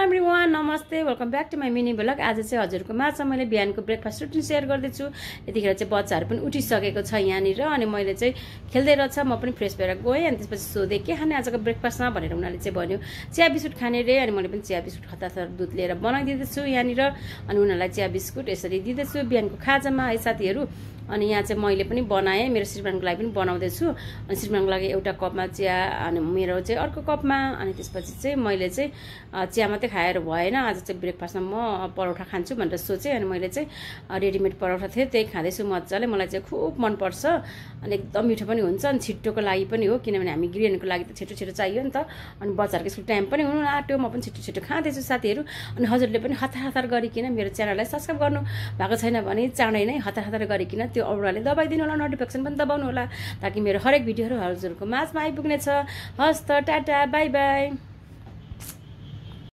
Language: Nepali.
एभ्रीवान, नमस्ते, welcome back to my mini blog. आज चाहिँ हजुरको माझ मैले बिहानको ब्रेकफास्ट रुटिन सेयर गर्दैछु। यतिखेर चाहिँ बच्चाहरू पनि उठिसकेको छ यहाँनिर, अनि मैले चाहिँ खेल्दै रहेछ, म पनि फ्रेस भएर गएँ। अनि त्यसपछि सोधेँ के खाने आजको ब्रेकफास्टमा भनेर उनीहरूले चाहिँ भन्यो चिया बिस्कुट खाने रे। अनि मैले पनि चिया बिस्कुट हतार दुध लिएर बनाइदिँदैछु यहाँनिर, अनि उनीहरूलाई चिया बिस्कुट यसरी दिँदैछु बिहानको खाजामा है साथीहरू। अनि यहाँ चाहिँ मैले पनि बनाएँ, मेरो श्रीमानको लागि पनि बनाउँदैछु। अनि श्रीमानको लागि एउटा कपमा चिया, अनि मेरो चाहिँ अर्को कपमा। अनि त्यसपछि चाहिँ मैले चाहिँ चिया मात्रै खाएर भएन, आज चाहिँ ब्रेकफास्टमा म परोठा खान्छु भनेर सोचेँ। अनि मैले चाहिँ रेडिमेड परोठा थियो, त्यही खाँदैछु मजाले। मलाई चाहिँ खुब मनपर्छ, अनि एकदम मिठो पनि हुन्छ, अनि छिट्टोको लागि पनि हो, किनभने हामी गृहिणीको लागि त छिटो छिटो चाहियो नि त। अनि बच्चाहरूको स्कुल टाइम पनि हुनु आँट्यो, म पनि छिटो छिटो खाँदैछु साथीहरू। अनि हजुरले पनि हतार हतार गरिकन मेरो च्यानललाई सब्सक्राइब गर्नु भएको छैन भने चाँडै नै हतार हतार गरिकन त्यो औराले दबाइदिनु होला, नोटिफिकेसन पनि दबाउनु होला, ताकि मेरो हरेक भिडियोहरू हजुरको माझमा आइपुग्नेछ। हस् त, टाटा, बाई बाई।